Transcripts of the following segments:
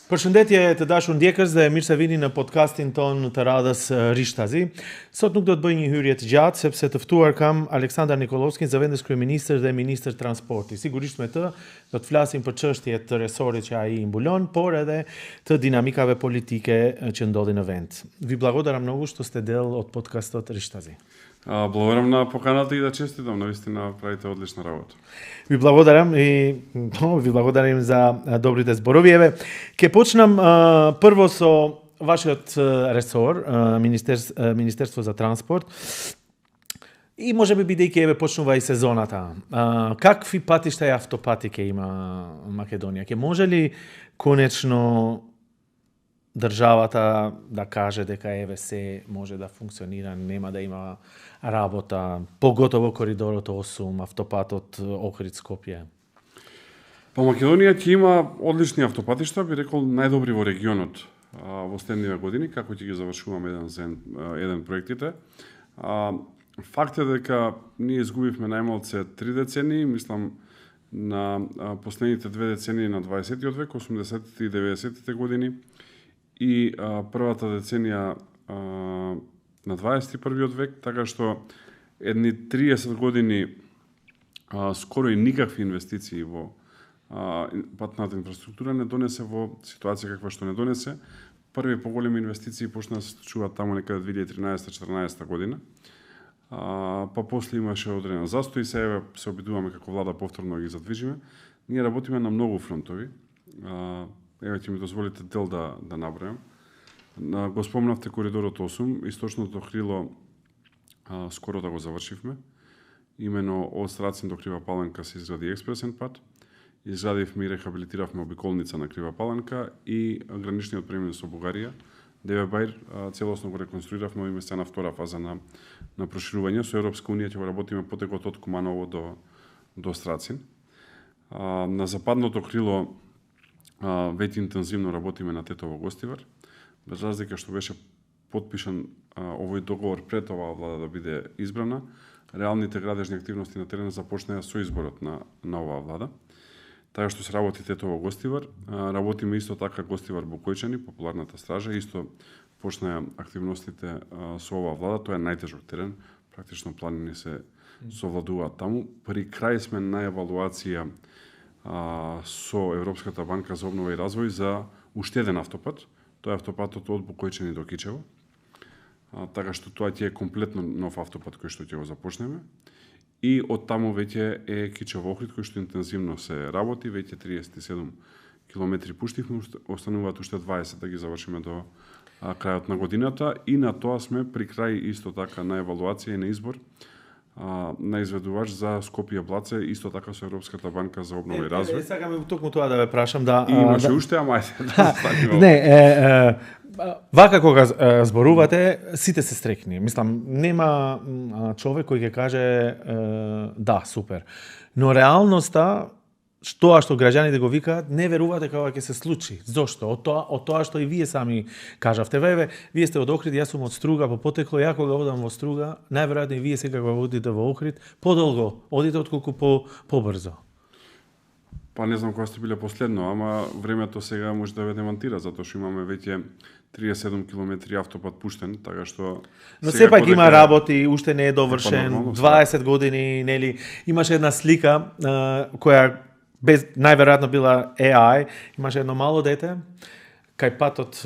Përshëndetje të dashur ndjekës dhe mirë se vini në podcastin ton të radhës Rishtazi. Sot nuk do të bëj një hyrje të gjatë sepse të ftuar kam Aleksandar Nikolovskin, zëvendës kryeministër dhe ministër transporti. Sigurisht me të do të flasim për çështjet të resorit që ai i mbulon, por edhe të dinamikave politike që ndodhin në vend. Ви благодарам много што сте дел од подкастот Риштази. Благодарам на поканата и да честитам, навистина правите одлична работа. Ви благодарам за добрите зборови. Еве, ќе почнам прво со вашиот ресор, Министерство за транспорт. И може би бидејќи еве почнува и сезоната. Какви патишта и автопати ќе има Македонија? Ќе може ли конечно државата да каже дека еве се може да функционира, нема да има работа, поготово коридорот 8, автопатот Охрид-Скопје? Па Македонија ќе има одлични автопатишта, би рекол најдобри во регионот во следниве години, како ќе ги завршуваме еден проектите. Факт е дека ние изгубивме најмалце 3 децении, мислам на последните 2 децении на 20-тиот век, 80-тите и 90-тите години, и првата деценија на 21-виот век, така што едни 30 години скоро и никакви инвестиции во патната инфраструктура не донесе во ситуација каква што не донесе. Први поголеми инвестиции почна да се случуваат таму некаде 2013-14 година. Па после имаше одреден застој, се обидуваме како влада повторно да ги задвижиме. Ние работиме на многу фронтови. Еве ќе ми дозволите дел да набројам. Го спомнавте коридорот 8, источното крило скоро да го завршивме. Имено од Страцин до Крива Паланка се изгради експресен пат. Изградивме и рехабилитиравме обиколница на Крива Паланка и граничниот премин со Бугарија. Деве-Бајр целосно го реконструиравме, имаме сега на втора фаза на проширување. Со Европска унија ќе го работиме потекот од Куманово до Страцин. На западното крило веќе интензивно работиме на Тетово-Гостивар. Без разлика што беше потпишан овој договор пред оваа влада да биде избрана, реалните градежни активности на терен започнаа со изборот на оваа влада. Така што се работи Тетово-Гостивар, работиме исто така Гостивар-Букојчани, популарната стража, исто почнаа активностите со оваа влада, тоа е најтежок терен, практично планини се совладуваат таму. При крај сме на евалуација со Европската банка за обнова и развој за уште еден автопат. Тоа е автопатот од Букојчани до Кичево. Така што тоа ќе е комплетно нов автопат кој што ќе го започнеме. И од таму веќе е Кичево-Охрид кој што интензивно се работи, веќе 37 километри пуштивме, остануваат уште 20 да ги завршиме до крајот на годината, и на тоа сме при крај исто така на евалуација и на избор на изведувач за Скопје-Блаце, исто така со Европската банка за обнова и развој. Сакаме токму тоа да ве прашам да имаше уште, ама вака кога зборувате, сите се стрекни. Мислам, нема човек кој ќе каже да, супер. Но реалноста, тоа што граѓаните го викаат, не веруваат дека ова ќе се случи. Зошто? Од тоа што и вие сами кажавте. Вие сте од Охрид, јас сум од Струга, по потекло, ја кога одам во Струга, најверојатно и вие сега кога одите во Охрид, подолго одите отколку побрзо. Па не знам кога сте биле последно, ама времето сега може да ве демантира, затоа што имаме веќе 37 километри автопат пуштен, така што... Но сепак има работи, уште не е довршен, 20 години, нели, имаше една слика која најверојатно била AI, имаше едно мало дете кај патот,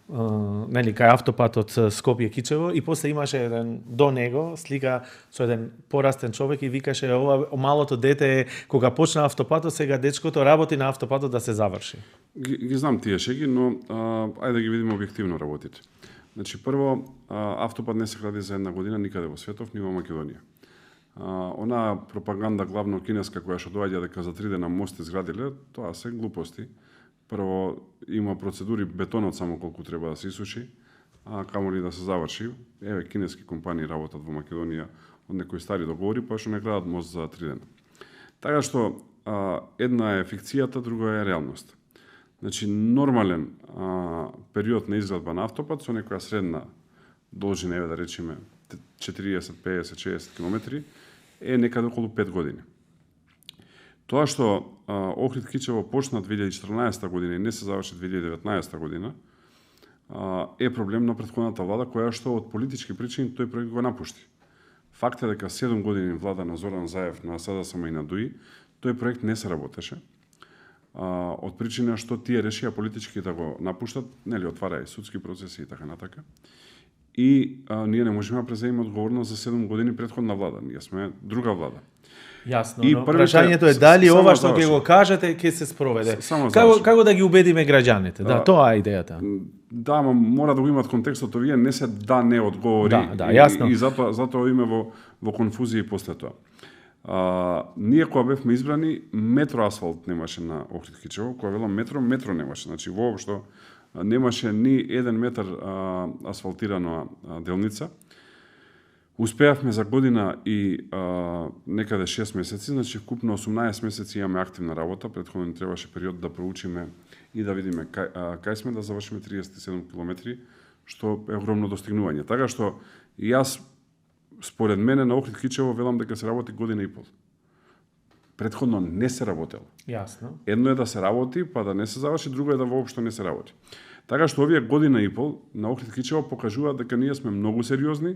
нели, кај автопатот Скопје-Кичево, и после имаше еден до него слика со еден порастен човек и викаше ова малото дете кога почна автопатот, сега дечкото работи на автопатот да се заврши. Ги знам тие шеги, но ајде да ги видиме објективно работите. Значи прво, автопат не се гради за една година никаде во светов, ни во Македонија. Она пропаганда главно кинеска која што доаѓа дека за 3 дена мост изградиле, тоа се глупости. Прво има процедури, бетонот само колку треба да се исуши, камоли да се заврши. Еве кинески компании работат во Македонија од некои стари договори, па што не градат мост за 3 дена. Така што една е фикцијата, друга е реалност. Значи нормален период на изградба на автопат со некоја средна должина, еве да речеме 40, 50, 60 километри, е некаде околу 5 години. Тоа што Охрид Кичево почна 2014 година и не се заврши 2019 година, е проблем на претходната влада, која што од политички причини тој проект го напушти. Факт е дека 7 години влада на Зоран Заев, на СДСМ и на ДУИ, тој проект не се работеше. Од причина што тие решија политички да го напуштат, нели, отвараја судски процеси и така натака. И ние не можеме да преземеме одговорност за 7 години претходна влада. Ние сме друга влада. Јасно, но прашањето е дали ова што ќе го кажете ќе се спроведе. Како да ги убедиме граѓаните? Да, тоа е идејата. Да, мора да го имат контекстот, овие не се да-не одговори. Да, јасно. И затоа име во конфузија и после тоа. Ние кога бевме избрани, метро асфалт немаше на Охрид Кичево, кога велам метро немаше. Значи воопшто немаше ни 1 метар асфалтирана делница. Успеавме за година и некаде 6 месеци, значи вкупно 18 месеци имаме активна работа, претходно ни требаше период да проучиме и да видиме кај сме да завршиме 37 километри, што е огромно достигнување. Така што и јас, според мене, на Охрид Кичево велам дека се работи година и пол. Претходно не се работело. Јасно. Едно е да се работи, па да не се заврши, друго е да воопшто не се работи. Така што овие година и пол на Охрид Кичево покажуваат дека ние сме многу сериозни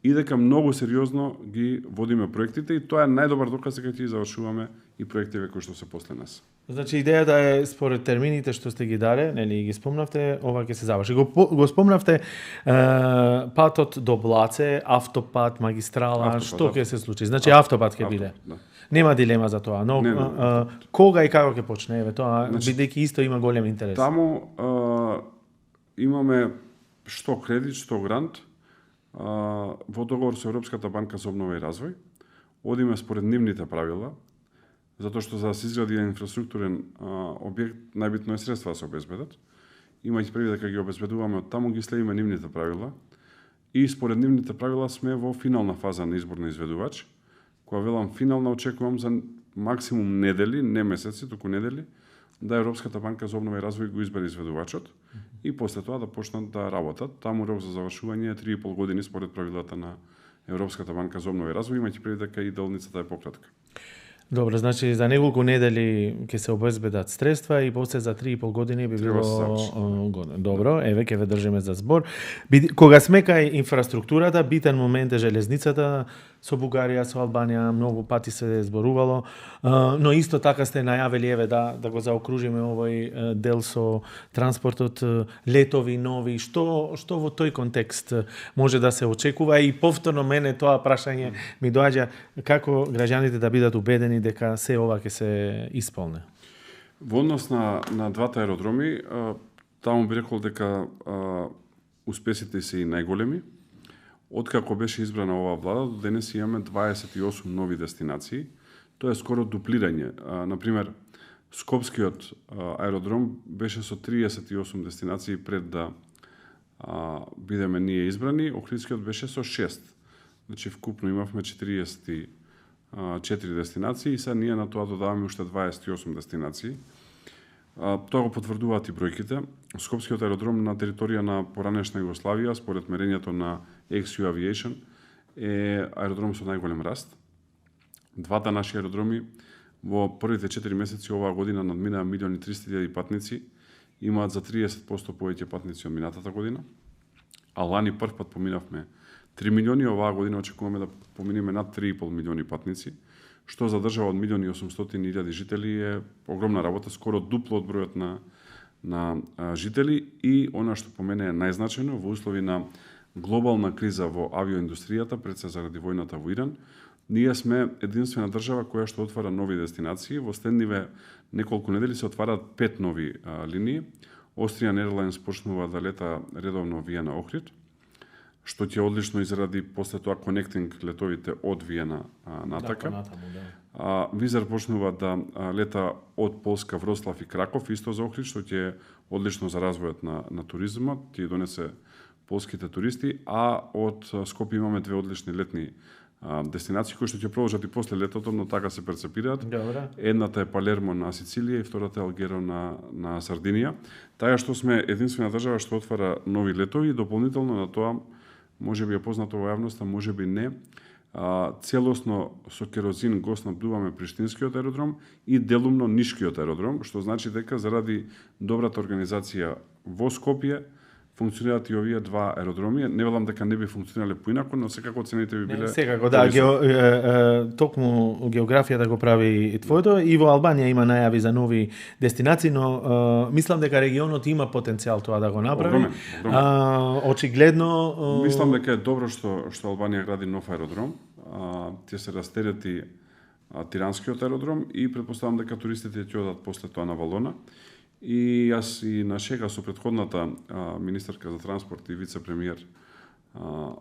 и дека многу сериозно ги водиме проектите и тоа е најдобар доказ дека ќе завршуваме и проективе кои што се после нас. Значи идејата е според термините што сте ги дале, нели ги спомнавте, ова ќе се заврши. Го спомнавте патот до Блаце, автопат, магистрала, што ќе се случи? Значи автопат ќе биде. Да. Нема дилема за тоа, но кога и како ќе почне, тоа бидејќи исто има голем интерес. Таму имаме што кредит, што грант, во договор со Европската банка за обнова и развој, одиме според нивните правила, затоа што за да се изгради инфраструктурен објект, најбитно е средства да се обезбедат. Имајќи предвид дека ги обезбедуваме од таму, ги следиме нивните правила и според нивните правила сме во финална фаза на избор на изведувач. Кога велам финална, очекувам за максимум недели, не месеци, туку недели, да Европската банка за обнова и развој го избере изведувачот и после тоа да почнат да работат. Таму рок за завршување е 3,5 години според правилата на Европската банка за обнова и развој, имајќи предвид дека и делницата е пократка. Добро, значи за неколку недели ќе се обезбедат средства и после за 3,5 години би било добро. Еве ќе ве држиме за збор. Кога сме кај инфраструктурата, битен момент е железницата со Бугарија, со Албанија, многу пати се зборувало, но исто така сте најавили еве да го заокружиме овој дел со транспортот, летови нови, што во тој контекст може да се очекува и повторно мене тоа прашање ми доаѓа како граѓаните да бидат убедени дека се ова ќе се исполне. Во однос на двата аеродроми, таму би рекол дека успесите се и најголеми. Откако беше избрана оваа влада, до денес имаме 28 нови дестинации. Тоа е скоро дуплирање. Например, Скопскиот аеродром беше со 38 дестинации пред да бидеме ние избрани, Охридскиот беше со 6. Значи, вкупно имавме 44 дестинации и сега ние на тоа додаваме уште 28 дестинации. Тоа го потврдуваат и бројките. Скопскиот аеродром на територија на поранешна Југославија, според мерењето на XU Aviation, е аеродром со најголем раст. Двата наши аеродроми во првите 4 месеци оваа година надминаа 1.300.000 патници, имаат за 30% повеќе патници од минатата година. А лани прв пат поминавме 3 милиони, оваа година очекуваме да поминеме над 3,5 милиони патници, што за држава од 1.800.000 жители е огромна работа, скоро дупло од бројот на жители и она што по мене е најзначајно во услови на глобална криза во авиоиндустријата, пред се заради војната во Иран, ние сме единствена држава која што отвара нови дестинации. Во следниве неколку недели се отвараат 5 нови линии. Austrian Airlines почнува да лета редовно Виена Охрид, што ќе одлично изради после тоа конектинг летовите од Виена натака. Визер почнува да лета од Полска, Вроцлав и Краков, исто за Охрид, што ќе одлично за развојот на туризмот, ќе донесе полските туристи, а од Скопје имаме две одлични летни дестинации кои што ќе продолжат и после летото, но така се перцепираат. Едната е Палермо на Сицилија и втората е Алгеро на Сардинија. Така што сме единствена држава што отвара нови летови и дополнително на тоа, може би е познато во јавноста, може би не, целосно со керозин го снабдуваме Приштинскиот аеродром и делумно Нишкиот аеродром, што значи дека заради добрата организација во Скопје функционираат и овие два аеродроми. Не велам дека не би функционирале поинако, но секако цените би биле... Секако, да. Токму географијата го прави и твоето. И во Албанија има најави за нови дестинации, но мислам дека регионот има потенцијал тоа да го направи. Очигледно... Мислам дека е добро што Албанија гради нов аеродром. Ќе се растерети Тиранскиот аеродром и претпоставам дека туристите ќе одат после тоа на Валона. И јас и на шега со претходната министерка за транспорт и вице-премиер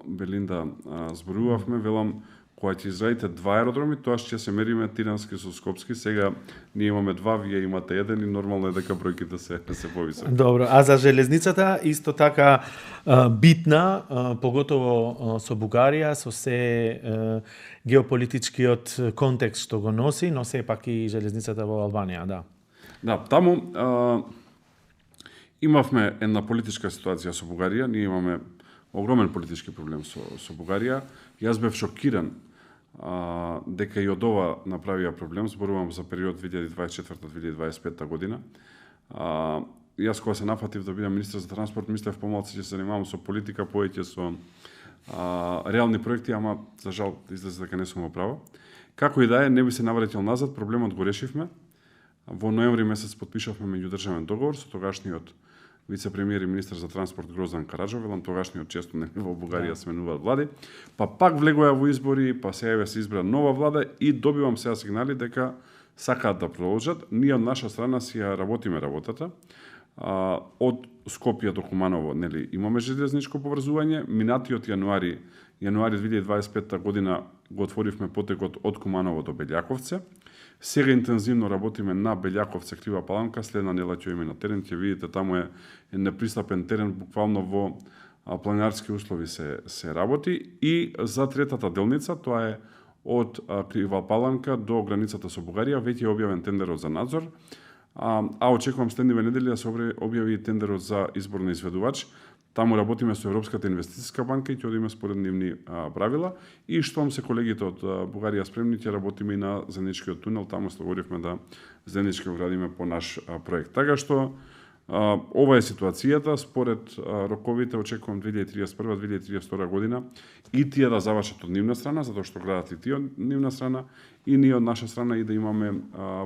Белинда зборувавме, велам, кога ќе изградите два аеродроми, тоа ќе се мериме Тирански со Скопски. Сега ние имаме два, вие имате еден и нормално е дека бројките се повисоки. Добро, а за железницата исто така битна, поготово со Бугарија, со се геополитичкиот контекст што го носи, но сепак и железницата во Албанија, да. Да, таму имавме една политичка ситуација со Бугарија, ние имаме огромен политички проблем со Бугарија. Јас бев шокиран дека и од ова направија проблем, зборувам за период 2024-2025 година. Јас кога се нафатив да бидам министер за транспорт, мислев помалку ќе се занимавам со политика, повеќе со реални проекти, ама за жал излезе дека не сум во право. Како и да е, не би се навратил назад, проблемот го решивме. Во ноември месец подпишавме меѓудржавен договор со тогашниот вице-премиер и министер за транспорт Гроздан Караджов, велам тогашниот често во Бугарија сменуваат влади, па пак влегоа во избори, па сега се избра нова влада и добивам сега сигнали дека сакаат да продолжат. Ние од наша страна си ја работиме работата. Од Скопје до Куманово, нели, имаме железничко поврзување. Минатиот јануари 2025 година го отворивме потекот од Куманово до Белјаковце. Сега интензивно работиме на Белјаковце, Крива Паланка, следна недела ќе имаме на терен, ќе видите таму е непристапен терен, буквално во планинарски услови се работи. И за третата делница, тоа е од Крива Паланка до границата со Бугарија, веќе е објавен тендерот за надзор, а очекувам следниве недели да се објави и тендерот за избор на изведувач. Таму работиме со Европската инвестициска банка и ќе одиме според нивни правила. И штом се колегите од Бугарија спремни, ќе работиме и на заедничкиот тунел. Таму договоривме да заеднички го градиме по наш проект. Така што ова е ситуацијата. Според роковите очекувам 2031-2032 година и тие да завршат од нивна страна, затоа што градат и тие од нивна страна, и ние од наша страна и да имаме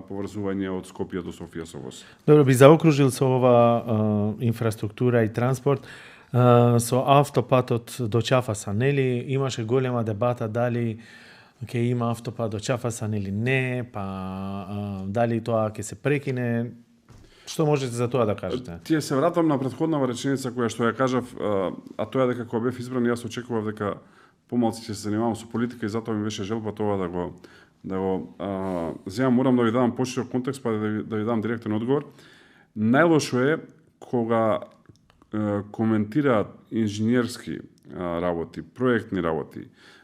поврзување од Скопје до Софија со воз. Добро, би заокружил со ова инфраструктура и транспорт. Со автопатот до Чафасан, нели, имаше голема дебата дали ќе има автопат до Чафасан или не, па дали тоа ќе се прекине. Што можете за тоа да кажете? Тие се вратам на претходнава реченица која што ја кажав, а тоа е дека кога бев избран, јас очекував дека помалку ќе се занимавам со политика и затоа ми беше желба тоа да го земам. Морам да ви дадам поширок контекст, па да ви дадам директен одговор. Најлошо е кога коментираат инженерски работи, проектни работи,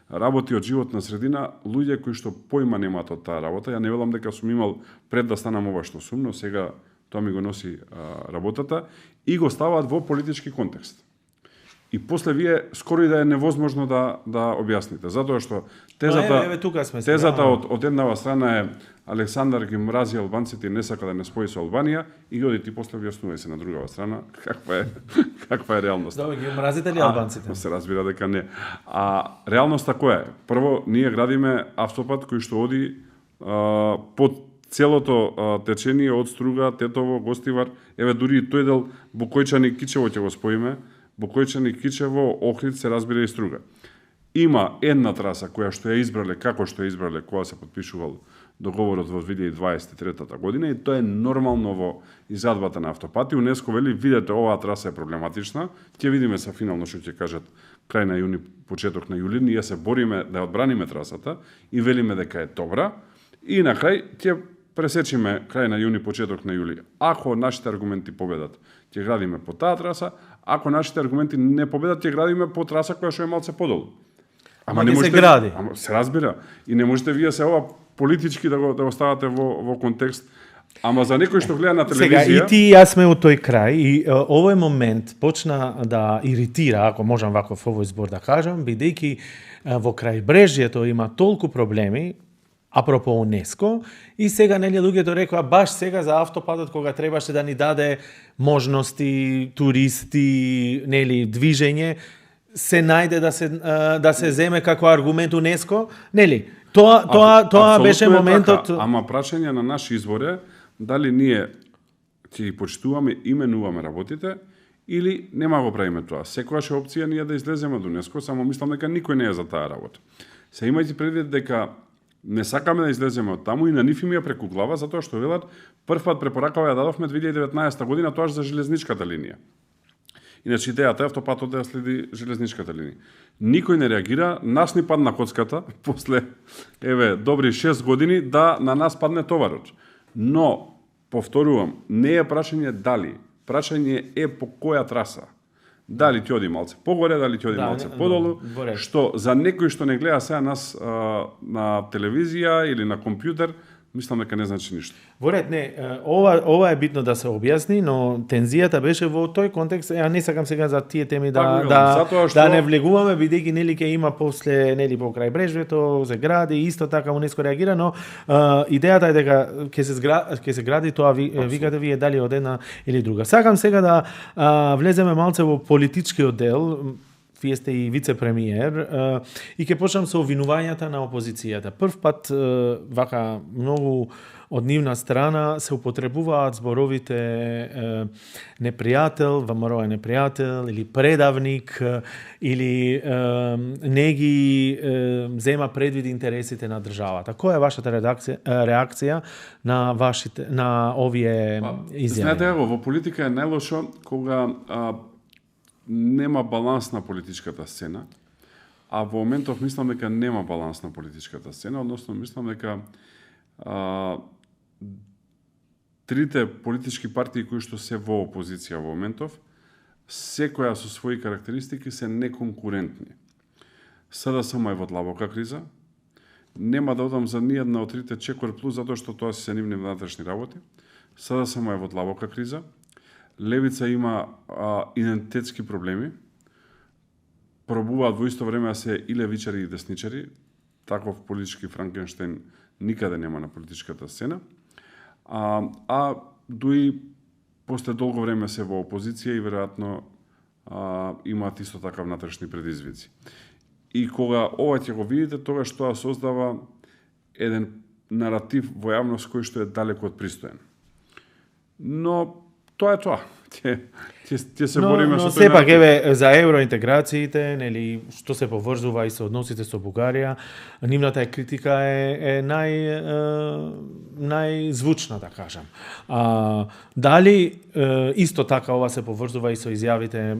работи од животна средина, луѓе кои што појма немаат од таа работа. Ја не велам дека сум имал пред да станам ова што сум, но сега тоа ми го носи работата и го ставаат во политички контекст. И после вие скоро и да е невозможно да објасните, затоа што тезата од еднава страна е Александар ги мрази албанците и не сака да не спои со Албанија и оди ти после објаснувај се на другава страна каква е реалноста. Да, ги мразите ли албанците? Се разбира дека не. А реалноста која е? Прво, ние градиме автопат кој што оди под целото течение од Струга, Тетово, Гостивар, еве дури и тој дел Букојчани Кичево ќе го споиме. Букојчани Кичево, Охрид се разбира и Струга. Има една траса која што ја избрале, како што ја избрале кога се подпишувал договорот во 2023 година и тоа е нормално во изградбата на автопати. УНЕСКО вели, видете, оваа траса е проблематична, ќе видиме са финално што ќе кажат крај на јуни, почеток на јули, ние се бориме да одбраниме трасата и велиме дека е добра и на крај ќе пресечиме крај на јуни, почеток на јули. Ако нашите аргументи победат, ќе градиме по таа траса, ако нашите аргументи не победат, ќе градиме по траса која што е малце подолу. Ама не се гради. Ама се разбира. И не можете вие се ова политички да го ставате во контекст. Ама за некој што гледа на Сега, телевизија... и ти и јас сме у тој крај и овој момент почна да иритира, ако можам ваков овој збор да кажам, бидејќи во крајбрежјето има толку проблеми, апропо УНЕСКО, и сега нели луѓето рекоа баш сега за автопатот кога требаше да ни даде можности, туристи, нели движење, се најде да се земе како аргумент УНЕСКО, нели? Тоа беше моментот. Така. Ама прашање на наш избор е дали ние ќе ги почитуваме, именуваме работите или нема го правиме тоа. Секогаш е опција ние да излеземе од УНЕСКО, само мислам дека никој не е за таа работа. Се имајќи предвид дека не сакаме да излеземе од таму и на нив им ја преку глава, затоа што велат првпат препоракава ја дадовме 2019 година, тоаш за железничката линија. Иначе идејата е автопатот да ја следи железничката линија. Никој не реагира, нас ни падна коцката после добри 6 години да на нас падне товарот. Но повторувам, не е прашање дали, прашање е по која траса. Дали ти оди малце погоре, дали ти оди малце подолу, што за некој што не гледа сега нас на телевизија или на компјутер, мислам дека не значи ништо. Во ред, не, ова е битно да се објасни, но тензијата беше во тој контекст, ја не сакам сега за тие теми да не влегуваме, бидејќи нели ќе има после нели по крај брежвето, се гради, исто така УНЕСКО реагира, но идејата е дека ќе се гради тоа викате вие дали од една или друга. Сакам сега да влеземе малце во политичкиот дел. Вие сте и вице-премиер и ќе почнам со обвинувањата на опозицијата. Прв пат вака многу од нивна страна се употребуваат зборовите непријател, ВМРО е непријател или предавник или не ги зема предвид интересите на државата. Која е вашата реакција на овие изјави? Знаете, во политика е најлошо кога нема баланс на политичката сцена, а во моментов мислам дека нема баланс на политичката сцена, односно мислам дека трите политички партии кои што се во опозиција во моментов, секоја со своји карактеристики се неконкурентни. СДСМ е во длабока криза, нема да одам за ниједна од трите Чекор плюс, затоа што тоа се нивни внатрешни работи. СДСМ е во длабока криза, Левица има идентитетски проблеми, пробуваат во исто време да се и левичари и десничари, таков политички Франкенштейн никаде нема на политичката сцена, а дуи после долго време се во опозиција и веројатно имаат исто така внатрешни предизвици. И кога ова ќе го видите, тогаш тоа создава еден наратив во јавност кој што е далеку од пристоен. Но тоа е тоа. Ќе се бориме со тоа. Но сепак еве за евроинтеграциите, нели што се поврзува и со односите со Бугарија, нивната критика е најзвучна, да кажам. Дали исто така ова се поврзува и со изјавите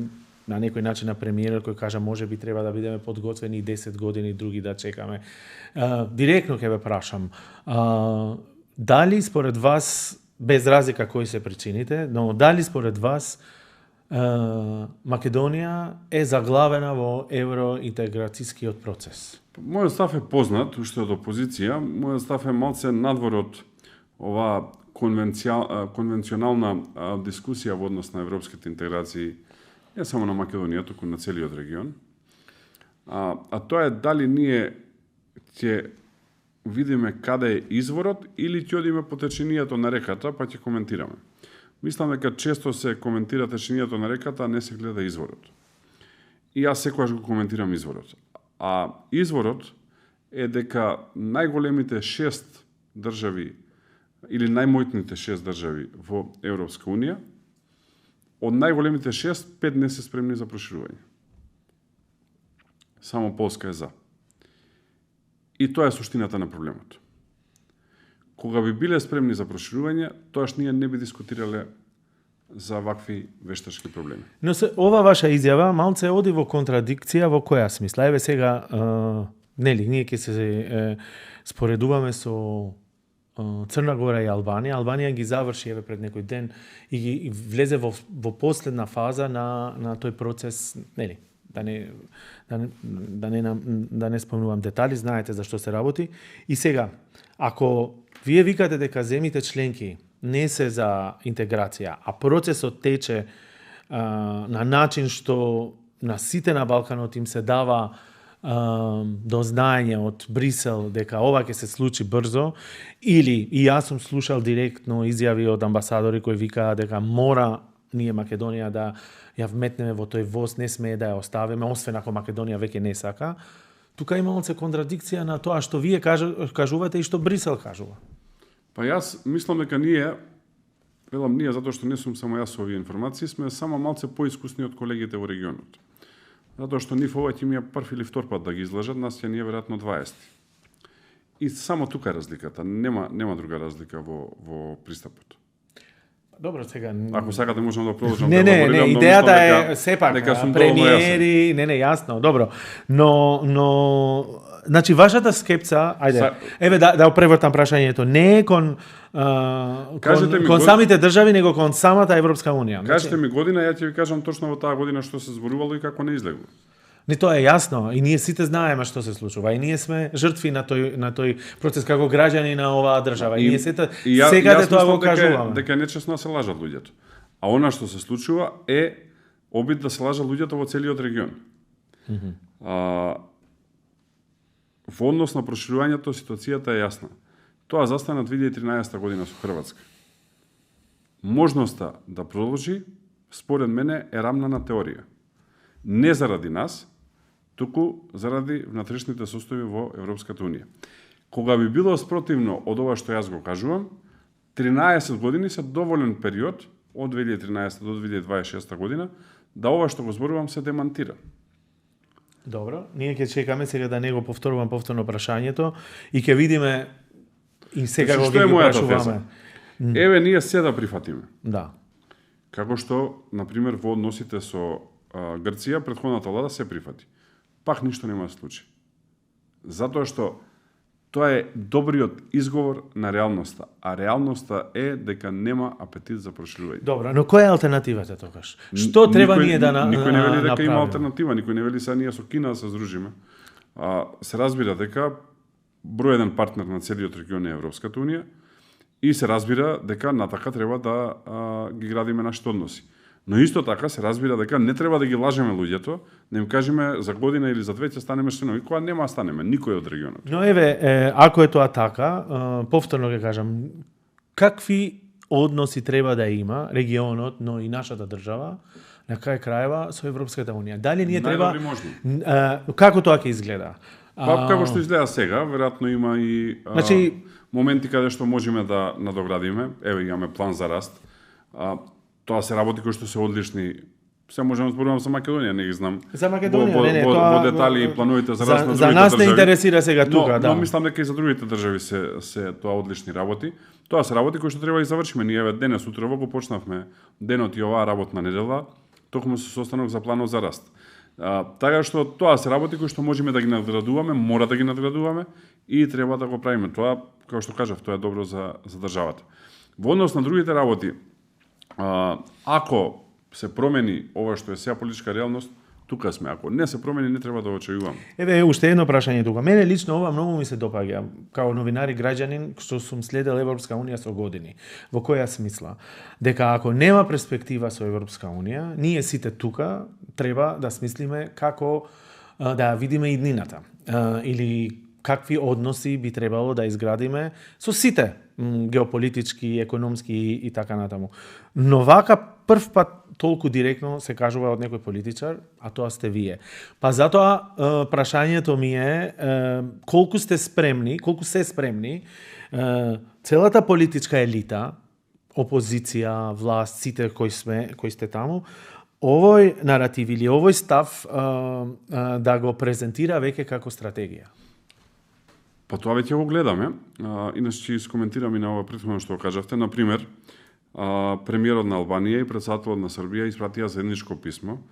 на некој начин на премиерот кој кажа можеби треба да бидеме подготвени 10 години други да чекаме. Директно ќе ве прашам, дали според вас, без разлика кои се причините, но дали според вас Македонија е заглавена во евроинтеграцијскиот процес? Мојот став е познат, уште од опозиција. Мојот став е малце надвор од оваа конвенционална дискусија во однос на европските интеграции, не само на Македонија, туку на целиот регион. А тоа е дали ние ќе видиме каде е изворот или ќе одиме по теченијето на реката, па ќе коментираме. Мислам дека често се коментира теченијето на реката, а не се гледа изворот. И јас секогаш го коментирам изворот. А изворот е дека најголемите 6 држави или најмоćните 6 држави во Европска унија, од најголемите 6, 5 не се спремни за проширување. Само Полска е за. И тоа е суштината на проблемот. Кога би биле спремни за проширување, тоаш ние не би дискутирале за вакви вештачки проблеми. Но ова ваша изјава малце оди во контрадикција во која смисла? Еве сега, нели, ние ќе се споредуваме со Црна Гора и Албанија. Албанија ги заврши еве пред некој ден и влезе во последна фаза на тој процес, нели? Да не спомнувам детали, знаете за што се работи. И сега, ако вие викате дека земите членки не се за интеграција, а процесот тече на начин што на сите на Балканот им се дава до знаење од Брисел дека ова ќе се случи брзо, или и јас сум слушал директно изјави од амбасадори кои викаа дека мора ние Македонија да ја вметнеме во тој воз, не смее да ја оставиме, освен ако Македонија веќе не сака. Тука има малце контрадикција на тоа што вие кажувате и што Брисел кажува. Па јас мислам дека ние, велам ние затоа што не сум само јас со овие информации, сме само малце поискусни од колегите во регионот. Затоа што нив ова ќе ми е прв или втор пат да ги излажат, нас ќе ни е веројатно 20. И само тука е разликата, нема друга разлика во пристапот. Добро, сега... Ако сакате можеме да продолжам. Не, идејата е сепак премиери, јасно, добро. Но значи вашата скепца, еве да превртам прашањето, не е кон самите држави, него кон самата Европска унија. Кажете ми година, ја ќе ви кажам точно во таа година што се зборувало и како не излегува. Не, тоа е јасно и ние сите знаеме што се случува и ние сме жртви на тој процес како граѓани на оваа држава и ние секаде тоа го кажуваме. Дека нечесно се лажат луѓето. А она што се случува е обид да се лажат луѓето во целиот регион. Во однос на проширувањето ситуацијата е јасна. Тоа застана 2013 година со Хрватска. Можноста да продолжи, според мене, е рамна на теорија. Не заради нас, туку заради внатрешните состојби во Европската унија. Кога би било спротивно од ова што јас го кажувам, 13 години се доволен период од 2013 до 2026 година да ова што го зборувам се демантира. Добро, ние ќе чекаме сега да не го повторувам повторно прашањето и ќе видиме и сега го ги прашуваме. Еве ние се да прифатиме. Да. Како што, например, во односите со Грција, претходната влада се прифати. Пак ништо нема да случи. Затоа што тоа е добриот изговор на реалноста, а реалноста е дека нема апетит за проширување. Добро, но која е алтернативата тогаш? Што треба ние да направиме? Никој не вели дека има алтернатива, никој не вели сега ние со Кина да се здружиме. Се разбира дека број еден партнер на целиот регион е Европската унија и се разбира дека натака треба да ги градиме нашите односи. Но исто така се разбира дека не треба да ги лажеме луѓето, да им кажеме за година или за две ќе станеме членови, кога нема да станеме, никој од регионот. Но еве, ако е тоа така, повторно ќе кажам, какви односи треба да има регионот, но и нашата држава, на крај крајва со Европската унија? Дали ние треба... Како тоа ќе изгледа? Па, како што изгледа сега, веројатно има и моменти каде што можеме да надоградиме. Еве, имаме план за раст. Тоа се работи кои што се одлични. Се можеме да зборувам за Македонија, не ги знам. За Македонија, во детали и плановите за раст на другите држави. За нас не интересира сега тука, да. Но мислам дека и за другите држави се тоа одлични работи. Тоа се работи кои што треба да завршиме. Ние еве денес утрово го почнавме денот и оваа работна недела, токму со состанок за планот за раст. Така што тоа се работи кои што можеме да ги надградуваме, мора да ги надградуваме и треба да го правиме. Тоа, како што кажав, тоа е добро за државата. Во однос на другите работи, ако се промени ова што е сега политичка реалност, тука сме. Ако не се промени, не треба да очајуваме. Еве, уште едно прашање тука. Мене лично ова многу ми се допаѓа, као новинар и граѓанин, што сум следел Европска унија со години. Во која смисла? Дека ако нема перспектива со Европска унија, ние сите тука треба да смислиме како да видиме иднината. Или какви односи би требало да изградиме со сите, геополитички, економски и така натаму. Но вака прв пат толку директно се кажува од некој политичар, а тоа сте вие. Па затоа прашањето ми е колку се спремни целата политичка елита, опозиција, власт, сите кои сте таму, овој наратив или овој став да го презентира веќе како стратегија. Па тоа веќе го гледаме. Иначе ќе искоментирам и на ова претходно што кажавте. Например, премиерот на Албанија и претседателот на Србија испратија заедничко писмо,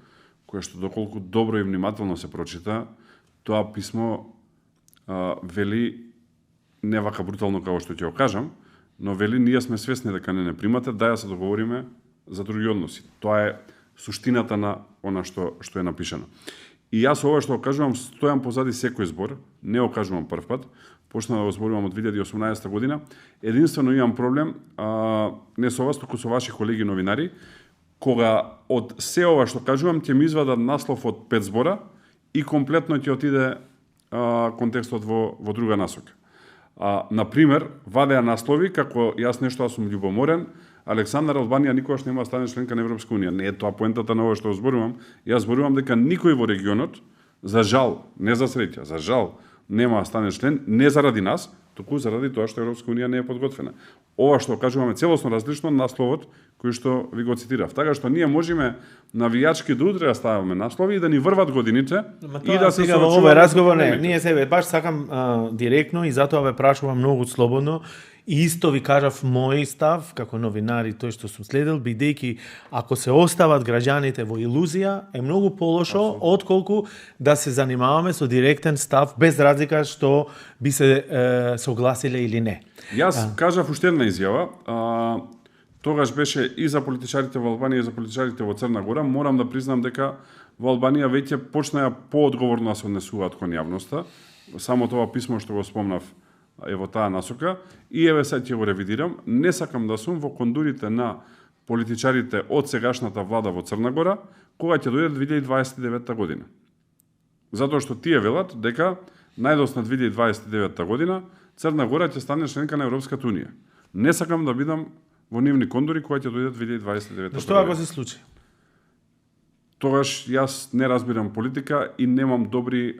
кое што доколку добро и внимателно се прочита, тоа писмо вели, не вака брутално како што ќе го кажам, но вели ние сме свесни дека не примате, да ја се договориме за други односи. Тоа е суштината на она што е напишано. И јас ова што кажувам, стојам позади секој збор, не го кажувам прв пат, почна да го зборувам од 2018 година, единствено имам проблем, не со вас, туку со ваши колеги новинари, кога од се ова што кажувам, ќе ми извадат наслов од 5 збора и комплетно ќе отиде контекстот во друга насока. Например, вадеа наслови како јас сум љубоморен, Александар Албанија никогаш нема да стане членка на Европска унија. Не е тоа поентата на ова што зборувам. Јас зборувам дека никој во регионот, за жал, не за среќа, за жал, нема да стане член, не заради нас, туку заради тоа што Европска унија не е подготвена. Ова што кажуваме целосно различно од насловот кој што ви го цитирав. Така што ние можеме навијачки до утре да ставаме наслови и да ни врват годините и да се во овој разговор не. Ние себе баш сакам директно и затоа ве прашувам многу слободно. И исто ви кажав мој став, како новинар и тој што сум следел, бидејќи ако се остават граѓаните во илузија, е многу полошо отколку да се занимаваме со директен став, без разлика што би се согласиле или не. Јас кажав уште една изјава, тогаш беше и за политичарите во Албанија и за политичарите во Црна Гора. Морам да признам дека во Албанија веќе почнаа поодговорно да се однесуваат кон јавноста. Само тоа писмо што го спомнав е во таа насока и еве сега ќе го ревидирам. Не сакам да сум во кондурите на политичарите од сегашната влада во Црна Гора кога ќе дојде 2029 година. Затоа што тие велат дека најдосна 2029 година Црна Гора ќе стане членка на Европската унија. Не сакам да бидам во нивни кондури кога ќе дојде 2029 година. Што ако се случи? Тогаш јас не разбирам политика и немам добри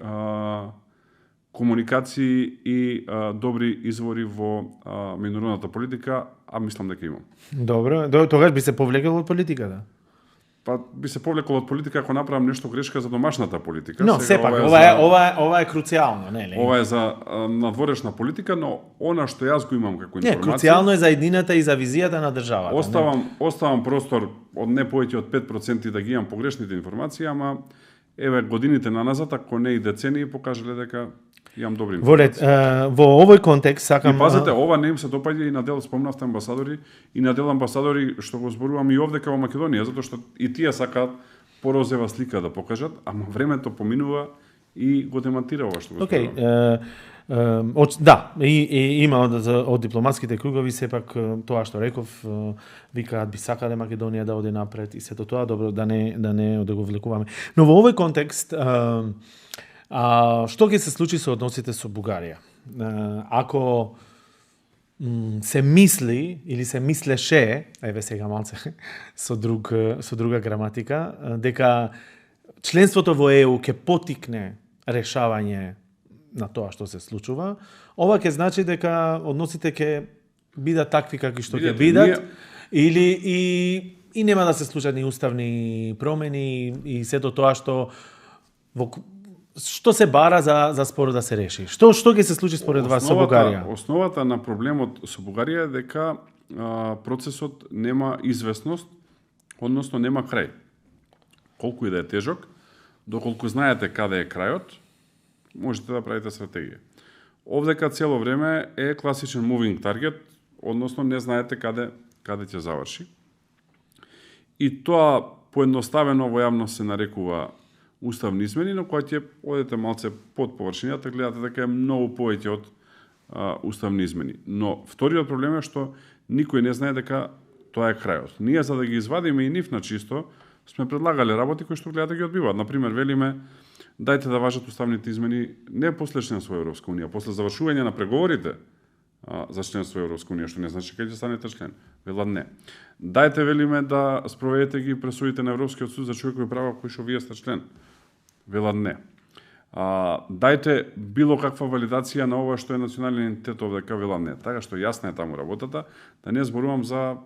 комуникации и добри извори во меѓународната политика, а мислам дека имам. Добро, тогаш би се повлекал од политиката. Па би се повлекол од политика ако направам нешто грешка за домашната политика. Но сепак ова е круцијално, нели? Ова е за надворешна политика, но она што јас го имам како информација. Не, круцијално е за едината и за визијата на државата. Оставам простор од не повеќе од 5% да ги имам погрешните информации, ама еве годините наназад, ако не и децении, покажале дека имам добри информации. Во овој контекст сакам... И пазете, ова не им се допаѓа и на дел спомнавте амбасадори и на дел амбасадори што го зборувам и овде во Македонија, затоа што и тие сакаат порозева слика да покажат, ама времето поминува и го демонтира ова што го зборувам. Да, и има од дипломатските кругови сепак тоа што реков, викаат би сакале Македонија да оди напред и сето тоа добро да не го влекуваме. Но во овој контекст што ќе се случи со односите со Бугарија? Ако се мисли или се мислеше, еве сега малце со друга граматика, дека членството во ЕУ ќе потикне решавање на тоа што се случува, ова ќе значи дека односите ќе бидат такви какви што ќе бидат, или и нема да се случат ни уставни промени и сето тоа што се бара за спорот да се реши. Што ќе се случи според вас со Бугарија? Основата на проблемот со Бугарија е дека процесот нема известност, односно нема крај. Колку и да е тежок, доколку знаете каде е крајот, можете да правите стратегија. Овдека цело време е класичен moving target, односно не знаете каде ќе заврши. И тоа поедноставено во јавност се нарекува уставни измени, но кога ќе одете малце под површината, гледате дека е многу повеќе од уставни измени. Но вториот проблем е што никој не знае дека тоа е крајот. Ние за да ги извадиме и нив на чисто, сме предлагале работи кои што гледате ги одбиваат. Например, велиме дајте да важат уставните измени не после членство во Европска унија, после завршување на преговорите за членство во Европска унија, што не значи кога ќе станете член. Велат не. Дајте велиме да спроведете ги пресудите на Европскиот суд за човекови права кои што вие сте член. Велат не. Дајте било каква валидација на ова што е национален идентитет овдека, велат не. Така што јасна е таму работата, да не зборувам за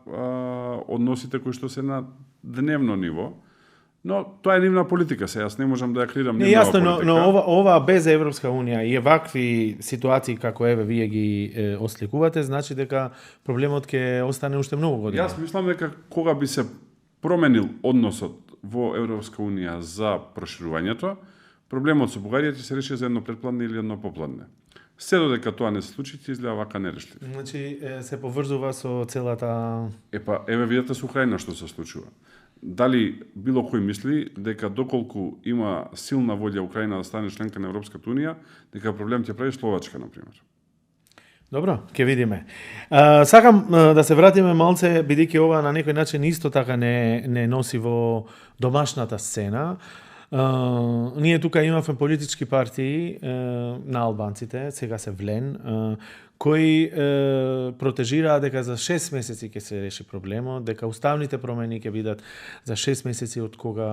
односите кои што се на дневно ниво, но тоа е нивна политика, се јас не можам да ја крирам нивна политика. Но ова без Европска унија и вакви ситуации како еве вие ги осликувате, значи дека проблемот ќе остане уште многу години. Јас мислам дека кога би се променил односот во Европска унија за проширувањето, проблемот со Бугарија ќе се реши за едно предпладне или едно попладне. Се додека тоа не се случи, ќе изгледа вака нерешлив. Значи се поврзува со целата... Еве видете со Украина што се случува. Дали било кој мисли дека доколку има силна волја Украина да стане членка на Европската унија, дека проблем ќе прави Словачка, например. Добро, ќе видиме. Сакам да се вратиме малце, бидејќи ова на некој начин исто така не носи во домашната сцена. Ние тука имавме политички партии на албанците, сега се влен, кои протежираа дека за 6 месеци ќе се реши проблемот, дека уставните промени ќе бидат за 6 месеци од кога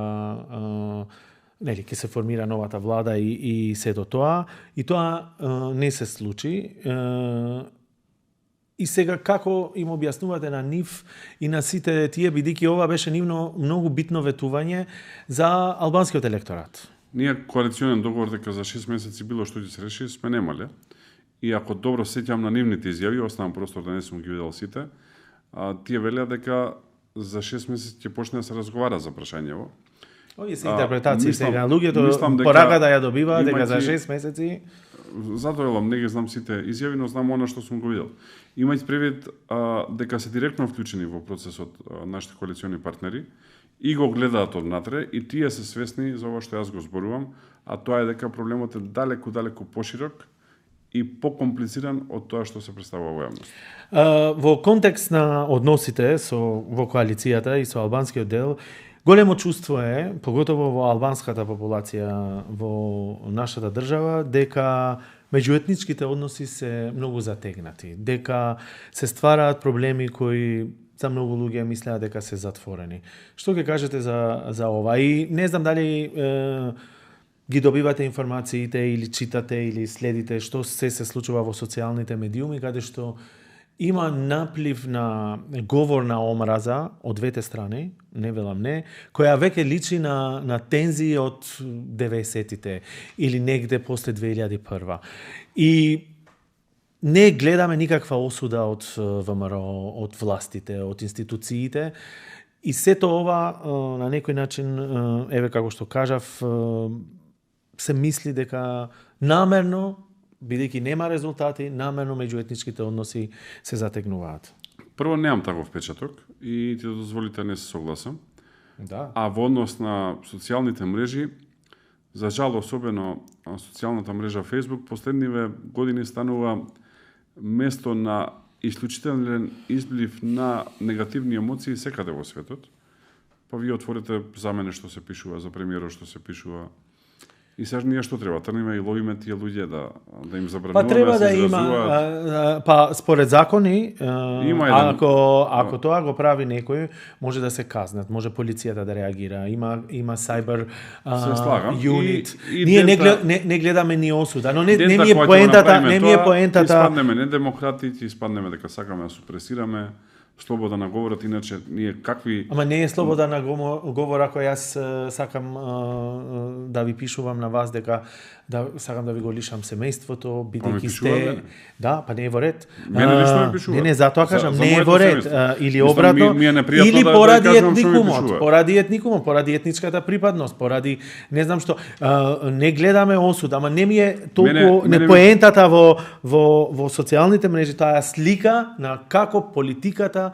ќе се формира новата влада и сето тоа. И тоа не се случи. И сега како им објаснувате на нив и на сите тие, бидејќи ова беше нивно многу битно ветување за албанскиот електорат? Ние коалиционен договор дека за 6 месеци било што ќе се реши сме немале. И ако добро сеќам на нивните изјави, оставам простор да не сум ги видел сите, тие велеа дека за 6 месеци ќе почне да се разговара за прашањево. Овие се интерпретации сега. Луѓето пораката ја добива дека за 6 месеци. Затоа велам, не ги знам сите изјави, но знам она што сум го видел. Имајќи предвид дека се директно вклучени во процесот нашите коалициони партнери и го гледаат однатре и тие се свесни за ова што јас го зборувам, а тоа е дека проблемот е далеку поширок и покомплициран од тоа што се представува во јавност. Во контекст на односите во коалицијата и со албанскиот дел, големо чувство е, поготово во албанската популација во нашата држава, дека меѓуетничките односи се многу затегнати, дека се ствараат проблеми кои за многу луѓе мислеа дека се затворени. Што ќе кажете за ова? И не знам дали ги добивате информациите или читате или следите што се случува во социјалните медиуми, каде што има наплив на говор на омраза од двете страни, не велам не, која веќе личи на тензии од 90-тите или негде после 2001. И не гледаме никаква осуда од ВМРО, од властите, од институциите. И сето ова на некој начин, еве како што кажав, се мисли дека намерно, бидејќи нема резултати, намерно меѓуетничките односи се затегнуваат. Прво, немам таков впечаток и ти да дозволите не се согласам. Да. А во однос на социјалните мрежи, за жал, особено социјалната мрежа Facebook, последниве години станува место на исклучителен излив на негативни емоции секаде во светот. Па вие отворите за мене што се пишува, за премиерот што се пишува. И сега ние што треба? Тргнеме и ловиме тие луѓе да им забрануваме. Па треба да има, па според закони, ако тоа го прави некој, може да се казнат, може полицијата да реагира, има cyber unit. Ние не гледаме ни осуда, но не ми е поентата, Испаднеме недемократи, испаднеме дека сакаме да супресираме слобода на говорот, иначе ние какви... Ама не е слобода на говор ако јас сакам да ви пишувам на вас дека сакам да ви го лишам семејството, бидејќи сте... Да, па не е во ред. Мене ништо не пишува. Не, затоа кажам, не е во ред. Или обратно, или поради етникумот, поради етничката припадност, поради не знам што, не гледаме осуд, ама не ми е толку поентата во социјалните мрежи, таа слика на како политиката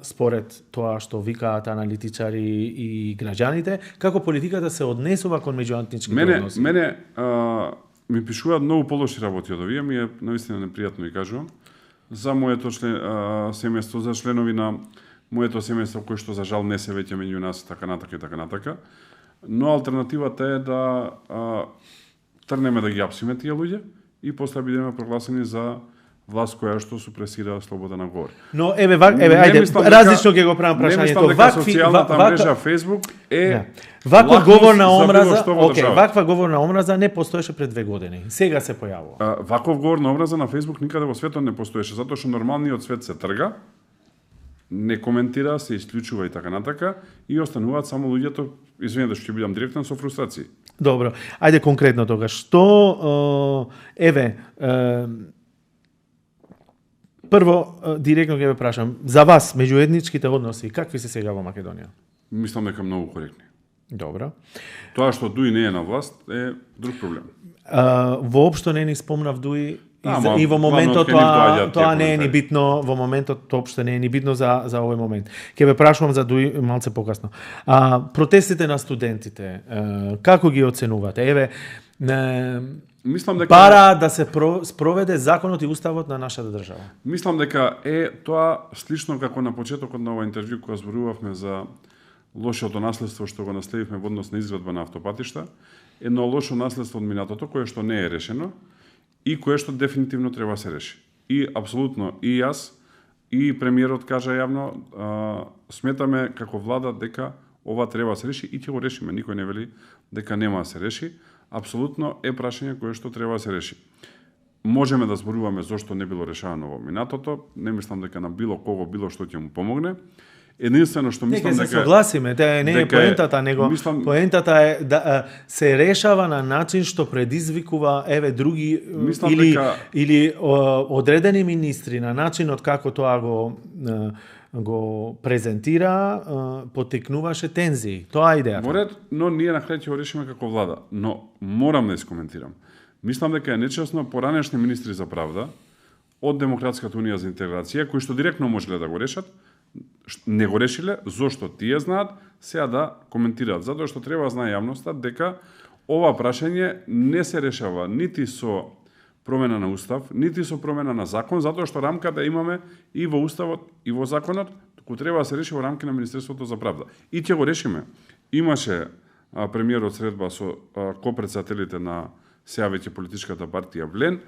според тоа што викаат аналитичари и граѓаните, како политиката се однесува кон меѓуетничките односи. Мене ми пишуваат многу полоши работи од овие, ми е навистина непријатно и кажувам. За моето семејство, за членови на моето семејство кои што за жал не се веќе меѓу нас, така натака. Но алтернативата е да тргнеме да ги апсиме тие луѓе и после бидеме прогласени за власт која што супресира слобода на говор. Но ајде, различно ќе го правам прашањето. Не мислам дека социјалната мрежа Facebook е ваква говор на омраза, ваква говор на омраза не постоеше пред 2 години. Сега се појавува. Ваков говор на омраза на Facebook никаде во светот не постоеше, затоа што нормалниот свет се трга, не коментира, се исклучува и така натака, и остануваат само луѓето, извинете што ќе бидам директен, со фрустрации. Добро, ајде конкретно тогаш. Што, прво, директно ќе ве прашам, за вас, меѓуетничките односи, какви се сега во Македонија? Мислам дека многу коректни. Добро. Тоа што Дуи не е на власт е друг проблем. Воопшто не ни спомнав Дуи и во моментот тоа не е ни битно, во моментот воопшто не е ни битно за овој момент. Ќе ве прашувам за Дуи малце покасно. Протестите на студентите, како ги оценувате? Еве, Мислам дека бара да се спроведе законот и уставот на нашата држава. Мислам дека тоа слично како на почетокот на ова интервју кога зборувавме за лошото наследство што го наследивме во однос на изградба на автопатишта, едно лошо наследство од минатото кое што не е решено и кое што дефинитивно треба да се реши. И апсолутно и јас и премиерот кажа јавно, сметаме како влада дека ова треба да се реши и ќе го решиме. Никој не вели дека нема да се реши. Апсолутно е прашање кое што треба да се реши. Можеме да зборуваме зошто не било решавано во минатото, не мислам дека на било кого било што ќе му помогне. Единствено што мислам дека се согласиме, тоа не е поентата, него поентата е да се решава на начин што предизвикува други или одредени министри на начинот како тоа го презентира, потекнуваше тензии. Тоа е идејата. Во ред, но ние на крај ќе го решиме како влада. Но морам да искоментирам. Мислам дека е нечесно поранешни министри за правда од Демократската унија за интеграција, кои што директно можеле да го решат, не го решиле, зошто тие знаат, сега да коментираат. Затоа што треба да знае јавноста дека ова прашање не се решава нити со промена на устав, нити со промена на закон, затоа што рамката имаме и во уставот и во законот, туку треба да се реши во рамки на Министерството за правда. И ќе го решиме. Имаше премиерот средба со копредседателите на сега веќе политичката партија Влен,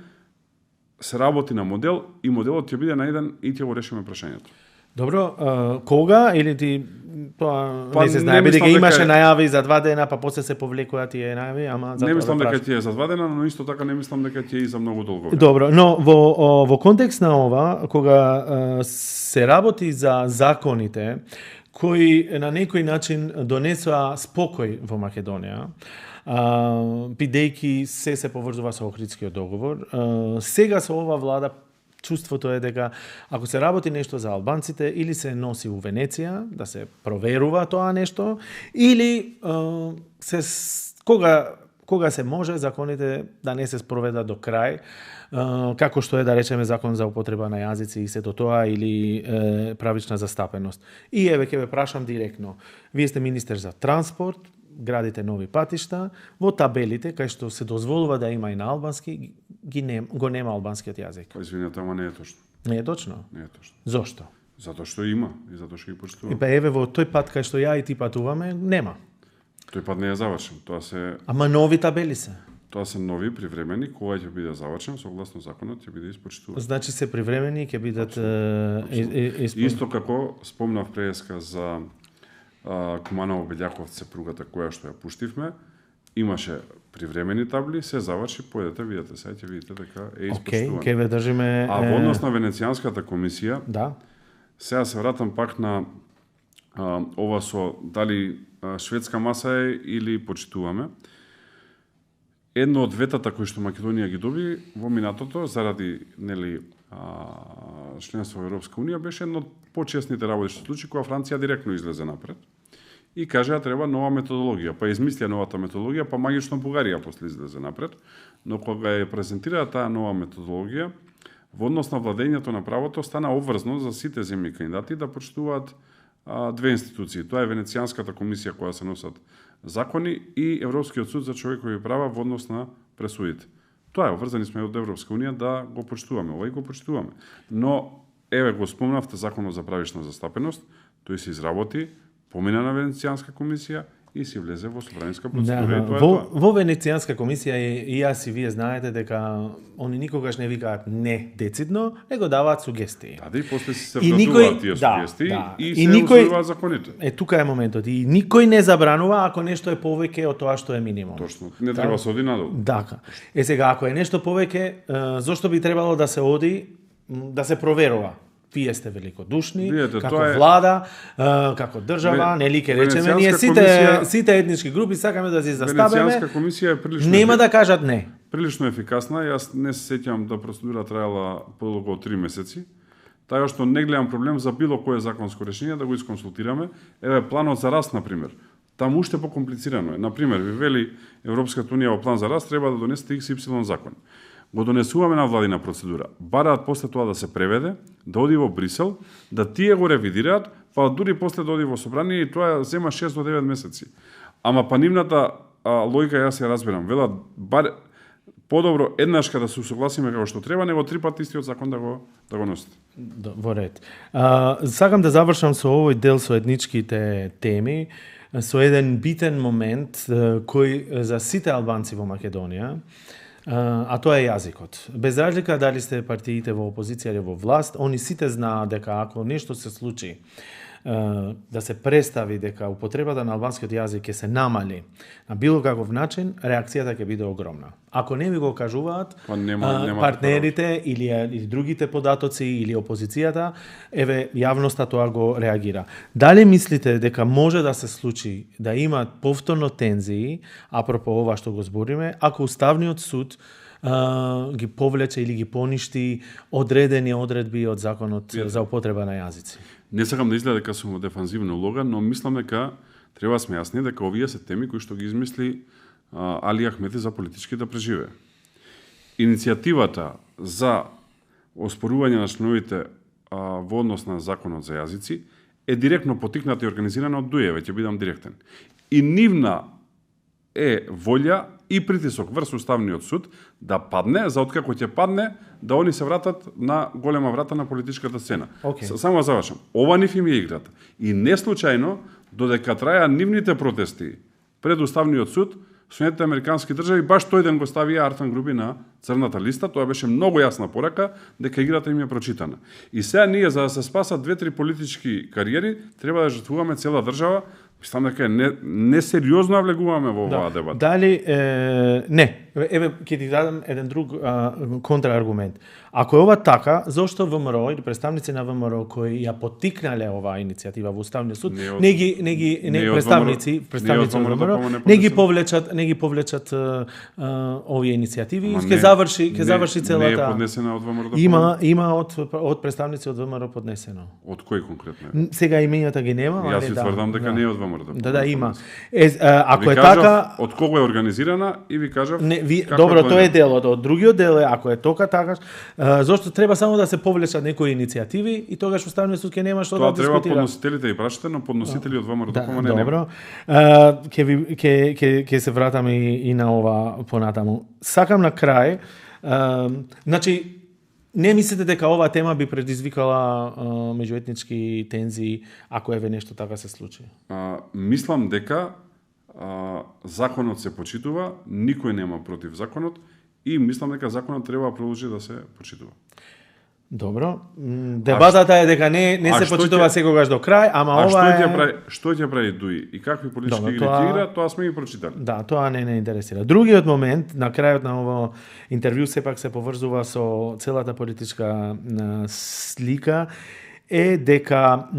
се работи на модел и моделот ќе биде најден и ќе го решиме прашањето. Добро, кога или ти тоа не се знае, бидејќи имаше најави за 2 дена, па после се повлекоа тие најави, ама за не мислам дека ќе е за 2 дена, но исто така не мислам дека ќе е и за многу долго време. Добро, но во контекст на ова, кога се работи за законите кои на некој начин донесоа спокој во Македонија, бидејќи се поврзува со Охридскиот договор, сега со ова влада чувството е дека ако се работи нешто за албанците, или се носи у Венеција, да се проверува тоа нешто, или кога се може законите да не се спроведат до крај, како што е да речеме закон за употреба на јазици и сето тоа, или правична застапеност. И еве ќе ве прашам директно. Вие сте министер за транспорт, градите нови патишта, во табелите кај што се дозволува да има и на албански, го нема албанскиот јазик. Извинете, ама не е точно. Не е точно? Не е точно. Зошто? Затоа што има и затоа што ги почитуваме. Па еве во тој пат кај што ја и ти патуваме, нема. Тој пат не е завршен. Тоа се Ама нови табели се. Тоа се нови привремени, кога ќе биде завршен, согласно законот ќе биде испочитуван. Значи се привремени ќе бидат Исто како спомнав преска за Куманово Белјаковце пругата која што ја пуштивме, имаше привремени табли, се заврши, поедете, видете, сега ќе видите дека е испочитувано. Океј, ќе ве држиме. А во однос на Венецијанската комисија, да. Сега се вратам пак на ова со дали шведска маса е или почитуваме. Едно од ветата кои што Македонија ги доби во минатото заради членство во Европска унија беше едно од почесните работи што случи кога Франција директно излезе напред и кажа треба нова методологија, па измислија новата методологија, па магично Бугарија после излезе напред, но кога ја презентираа таа нова методологија, во однос на владењето на правото стана обврзно за сите земји кандидати да почитуваат две институции. Тоа е Венецијанската комисија која се носат закони и Европскиот суд за човекови права во однос на пресудите. Тоа е, обврзани сме од Европска унија да го почитуваме, ова и го почитуваме. Но еве го спомнавте законот за правична застапеност, тој се изработи, помина на Венецијанска комисија и си влезе во собраниска процедура и тоа е тоа. Во Венецијанска комисија и јас и вие знаете дека они никогаш не викаат не децидно, него даваат сугестии. Да, и после се вратуваат тие сугестии и се усвојуваат законите. Тука е моментот. И никој не забранува ако нешто е повеќе од тоа што е минимум. Точно. Не треба се оди надолу. Дака. Сега ако е нешто повеќе, зошто би требало да се оди да се проверува? Вие сте великодушни, како влада, како држава, нели ке речеме, ние сите етнички групи сакаме да се застапиме. Венецијанска комисија е прилично нема да кажат не. Прилично ефикасна. Јас не се сеќавам да процедура траела подолго од 3 месеци. Така што не гледам проблем за било кое законско решение да го исконсултираме. Еве планот за раст на пример. Таму уште покомплицирано е. На пример, ви вели Европската унија во план за раст треба да донесете XY закон. Го донесуваме на владина процедура. Бараат после тоа да се преведе, да оди во Брисел, да тие го ревидираат, па дури после да оди во собрание и тоа зема 6 до 9 месеци. Ама па нивната логика јас ја разбирам. Велат подобро еднаш кога да се усогласиме како што треба, него 3 пати истиот закон да го носите. Во ред. Сакам да завршам со овој дел со етничките теми, со еден битен момент кој за сите албанци во Македонија, а тоа е јазикот. Без разлика дали сте партиите во опозиција или во власт, они сите знаат дека ако нешто се случи, да се представи дека употребата на албанскиот јазик ќе се намали на било каков начин, реакцијата ќе биде огромна. Ако не ви го кажуваат партнерите или другите податоци или опозицијата, еве јавноста тоа го реагира. Дали мислите дека може да се случи да има повторно тензии, апропо ова што го збориме, ако Уставниот суд ги повлече или ги поништи одредени одредби од законот за употреба на јазици? Не сакам да изгледа дека сум во дефанзивна улога, но мислам дека треба сме јасни дека овие се теми кои што ги измисли Али Ахмети за политички да преживее. Иницијативата за оспорување на членовите во однос на законот за јазици е директно потикната и организирана од ДУЕ, ќе бидам директен. И нивна е волја и притисок врз Уставниот суд да падне, за откако ќе падне, да они се вратат на голема врата на политичката сцена. Само завршам. Ова нив им е играта. И не случајно, додека траја нивните протести пред Уставниот суд, Соединетите американски држави баш тој ден го ставија Артан Груби на црната листа, тоа беше многу јасна порака дека играта им е прочитана. И сега ние за да се спасат 2-3 политички кариери, треба да жртвуваме цела држава. Мислам дека несериозно влегуваме во оваа дебата. Дали не, еве ќе ти дадам еден друг контрааргумент. Ако е ова така, зошто ВМРО или представници на ВМРО кои ја поттикнале оваа иницијатива во Уставниот суд, не представници од ВМРО, не ги повлечат овие иницијативи и ќе заврши целата. Не е поднесена од ВМРО. Има од представници од ВМРО поднесено. Од кој конкретно? Сега имењата ги нема, јас си тврдам дека не е од ВМРО. Да, има. Ако е така, од кого е организирана и ви кажав. Добро, тоа е делот. Од другиот дел е ако е тока така, зошто треба само да се повлечат некои иницијативи и тогаш Уставниот суд ќе нема што да дискутира. Тоа треба подносителите и прашате на подносители од ВМРО. Добро. Ќе се вратаме и на ова понатаму. Сакам на крај, значи не мислите дека оваа тема би предизвикала меѓуетнички тензии ако еве нешто така се случи? Мислам дека законот се почитува, никој нема против законот и мислам дека законот треба да продолжи да се почитува. Добро. Дебатата е дека не се почитува секогаш до крај, ама ова е... Што ќе прави ДУИ и какви политички игри ќе игра, тоа сме ги прочитали. Да, тоа не интересира. Другиот момент, на крајот на ово интервју, сепак се поврзува со целата политичка слика, е дека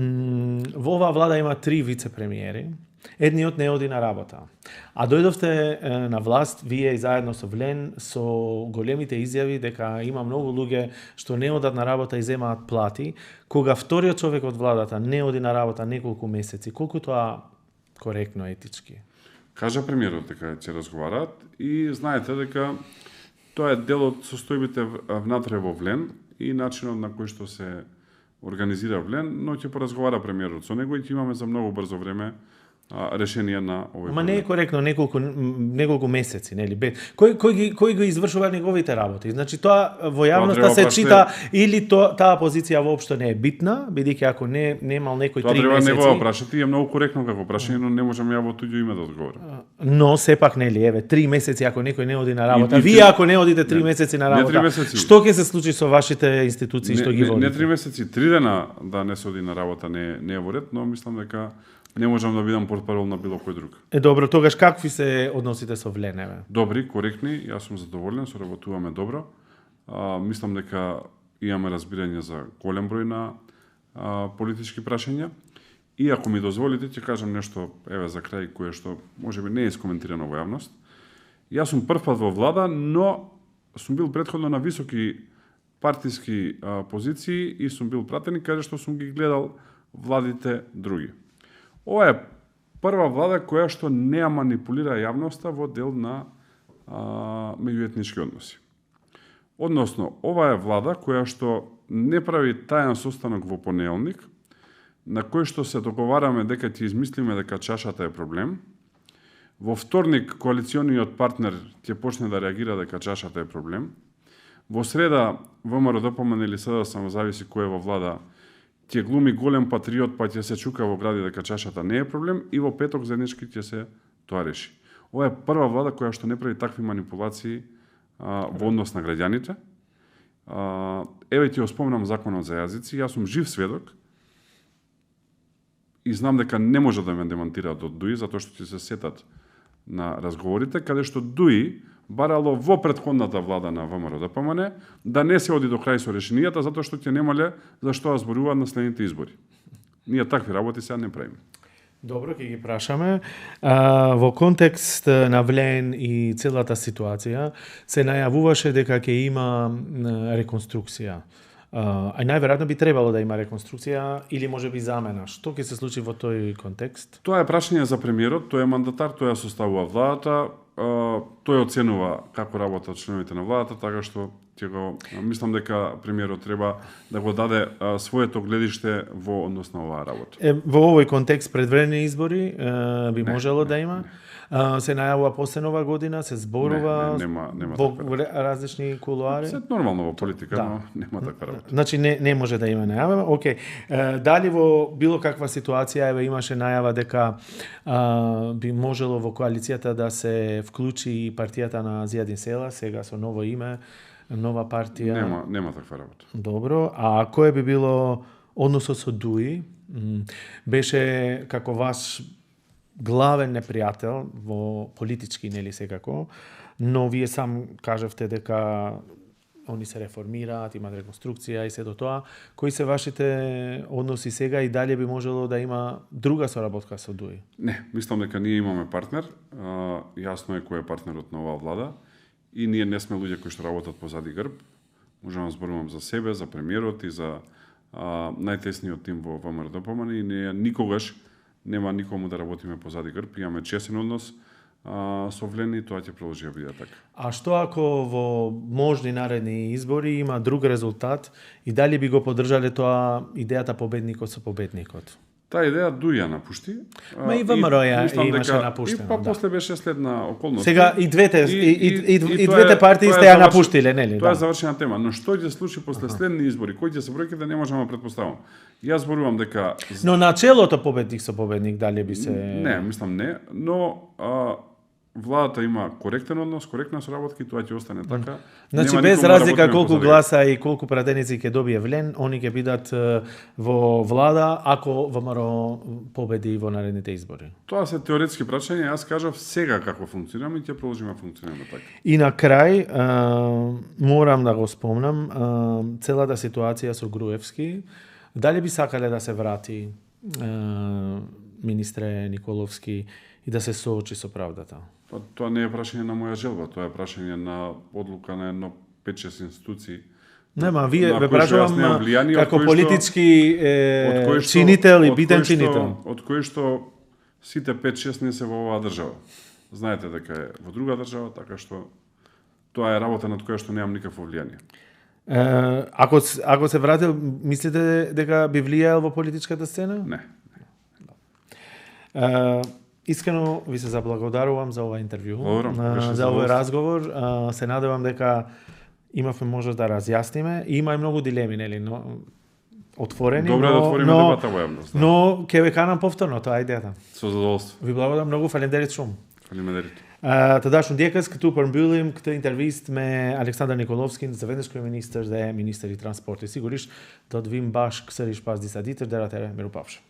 во оваа влада има 3 вице-премиери. Едниот не оди на работа. А дојдовте на власт, вие и заедно со Влен, со големите изјави дека има многу луѓе што не одат на работа и земаат плати, кога вториот човек од владата не оди на работа неколку месеци. Колку тоа коректно етички? Кажа премиерот дека ќе разговараат и знаете дека тоа е дел од состојбите внатре во Влен и начинот на кој што се организира Влен, но ќе поразговара премиерот со него и ќе имаме за многу брзо време решение на овој проблем. Ама не е коректно неколку месеци, нели? Кој ги извршува неговите работи? Значи тоа во јавноста се чита или таа позиција воопшто не е битна, бидејќи ако не немал некој 3 месеци. Тоа треба него прашати, е многу коректно како прашање, но не можам ја во туѓо име да одговорам. Но сепак нели, еве 3 месеци ако некој не оди на работа, вие ако не одите 3 месеци на работа, што ќе се случи со вашите институции што ги водите? Не 3 месеци, 3 дена да не се оди на работа не е во ред, но мислам дека не можам да бидам портпарол на било кој друг. Добро, тогаш какви се односите со Вленеве? Добри, коректни, јас сум задоволен, соработуваме добро. Мислам дека имаме разбирање за голем број на политички прашања. И ако ми дозволите, ќе кажам нешто еве за крај кое што можеби не е искоментирано во јавност. Јас сум прв пат во влада, но сум бил претходно на високи партиски позиции и сум бил пратеник каде што сум ги гледал владите други. Ова е прва влада која што не манипулира јавноста во дел на меѓуетнички односи. Односно, ова е влада која што не прави тајан состанок во понеделник, на кој што се договараме дека ќе измислиме дека чашата е проблем, Во вторник коалициониот партнер ќе почне да реагира дека чашата е проблем. Во среда ВМРО-ДПМН или СДСМ, зависи кој е во влада, ќе глуми голем патриот, па ќе се чука во гради дека чашата не е проблем, и во петок заеднички ќе се тоа реши. Ова е прва влада која што не прави такви манипулации во однос на граѓаните. Еве ти го спомнам законот за јазици, јас сум жив сведок и знам дека не може да ме демантираат од ДУИ, затоа што ќе се сетат на разговорите, каде што ДУИ барало во претходната влада на ВМРО-ДПМН да не се оди до крај со решенијата, затоа што ќе немале за што зборуваат на следните избори. Ние такви работи сега не правиме. Добро, ќе ги прашаме. Во контекст на Влен и целата ситуација, се најавуваше дека ќе има реконструкција. А најверојатно би требало да има реконструкција или можеби замена. Што ќе се случи во тој контекст? Тоа е прашање за премиерот, тој е мандатар, тој ја составува владата, тој оценува како работат членовите на владата, така што мислам дека премиерот треба да го даде своето гледиште во однос на оваа работа. Во овој контекст предвреди избори би можело да има. Се најавува после нова година, се зборува нема во различни кулуари. Се нормално во политика, но нема таква работа. Значи не може да има најава. Океј. Дали во било каква ситуација имаше најава дека би можело во коалицијата да се вклучи и партијата на Зијадин Села, сега со ново име, нова партија? Нема таква работа. Добро. А кој би било односот со ДУИ? Беше како ваш главен непријател во политички, нели секако, но вие сам кажавте дека они се реформираат, имаат реконструкција и се до тоа. Кои се вашите односи сега и дали би можело да има друга соработка со ДУИ? Не, мислам дека ние имаме партнер. Јасно е кој е партнерот на оваа влада и ние не сме луѓе кои што работат позади грб. Можам да зборувам за себе, за премиерот и за најтесниот тим во ВМРО-ДПМН и ние никогаш нема никому да работиме позади грб, имаме честен однос со Влен и тоа ќе продолжи да биде така. А што ако во можни наредни избори има друг резултат и дали би го поддржале тоа идејата победникот со победникот? Таа идеја ДУИ ја напушти. Ма и ВМРО имаше напуштено. И па после беше следна околност. Сега и двете партии сте ја напуштиле, нели? Тоа е завршена тема, но што ќе се случи после следни избори, кои ќе се бројките, не можеме да претпоставам. Јас зборувам дека Но начелото победник со победник дали би се Не, мислам не, но владата има коректен однос, коректна соработка и тоа ќе остане така. Значи без разлика колку гласа и колку пратеници ќе добие Влен, они ќе бидат во влада ако ВМРО победи во наредните избори. Тоа се теоретски прашања, јас кажав сега како функционираме и ќе продолжиме да функционираме така. И на крај морам да го спомнам целата ситуација со Груевски. Дали би сакале да се врати министре Николовски и да се соочи со правдата? Тоа не е прашање на моја желба, тоа е прашање на одлука на едно 5-6 институции. Нема, вие ве прашувам како политички чинител и битен чинител. Од кој што сите 5-6 не се во оваа држава. Знаете дека е во друга држава, така што тоа е работа над која што немам никакво влијание. Ако се вратил, мислите дека би влијаел во политичката сцена? Не. Искрено ви се заблагодарувам за ова интервју, за овој разговор. Се надевам дека имавме можност да разјасниме. Има и многу дилеми, нели, но отворени, добре да отвориме дебата во јавност. Но ќе ве канам повторно, тоа е идејата. Со задоволство. Ви благодарам многу, фалендерит шум. Фалендерит. Тадашун дјекас кту përmbyllim këtë intervist me Aleksandar Nikolovskin, zëvendës kryeministër dhe ministri i transportit. Sigurisht do të vim bashkë sërish pas disa ditësh, deri atëherë miru pafshim.